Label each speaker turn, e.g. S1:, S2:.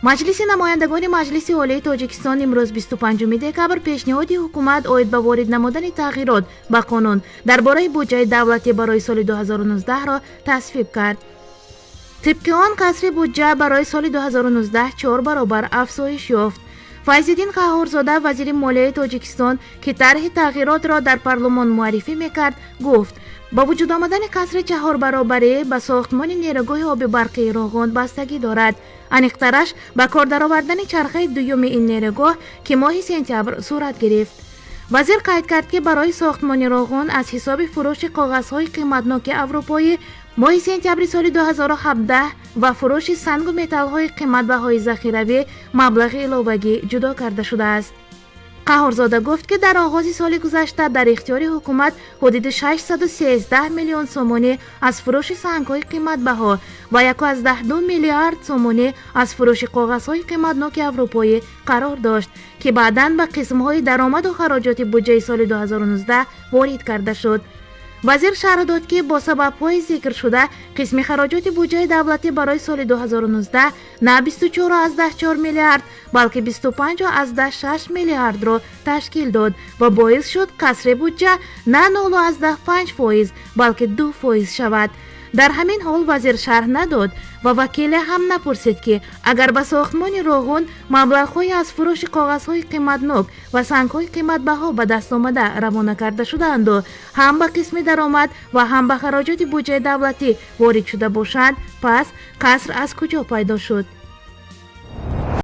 S1: Маҷлиси намояндагони Маҷлиси Олии Тоҷикистон имрӯз, 25 декабр, пешниҳоди ҳукумат оид ба ворид намудани тағйирот ба қонун дар бораи буҷаи давлатӣ барои соли 2019-ро тасвиб кард. Тибқи он, касри буҷа барои соли 2019 чор баробар афзоиш ёфт. Файзиддин Қаҳҳорзода, вазири молияи Тоҷикистон, ки тарҳи тағйиротро дар парлумон муаррифӣ мекард, гуфт, ба вуҷуд омадани касри чаҳорбаробарӣ ба сохтмони нерӯгоҳи оби барқии Роғун бастагӣ дорад, аниқтараш, ба кор даровардани чархаи дуюми ин нерӯгоҳ, ки моҳи сентябр сурат гирифт. Вазир қайд кард, ки барои сохтмони Роғун аз ҳисоби фурӯши коғазҳои қиматноки аврупоӣ моҳи сентябри соли 2017 ва фурӯши сангу металлҳои қиматбаҳои захиравӣ маблағи иловагӣ ҷудо карда шудааст. Қаҳҳорзода гуфт, ки дар оғози соли гузашта дар ихтиёри ҳукумат ҳудуди 613 миллион сомонӣ аз фурӯши сангҳои қиматбаҳо ва 1,2 миллиард сомонӣ аз фурӯши коғазҳои қиматноки аврупоӣ қарор дошт, ки баъдан ба қисмҳои даромаду хароҷоти буҷаи соли 2019 ворид карда шуд. Вазир шарҳ дод, ки бо сабабҳои зикршуда қисми хароҷоти буҷаи давлатӣ барои соли 2019 на 24,4 миллиард, балки 25,6 миллиардро ташкил дод ва боис шуд, касри буҷа на 0,5%, балки 2% шавад. Дар ҳамин ҳол вазир шарҳ надод ва вакиле ҳам напурсид, ки агар ба сохтмони Роғун маблағҳои аз фурӯши коғазҳои қиматнок ва сангҳои қиматбаҳо ба даст омада равона карда шудаанду ҳам ба қисми даромад ва ҳам ба хароҷоти буҷаи давлатӣ ворид шуда бошанд, пас каср аз куҷо пайдо шуд.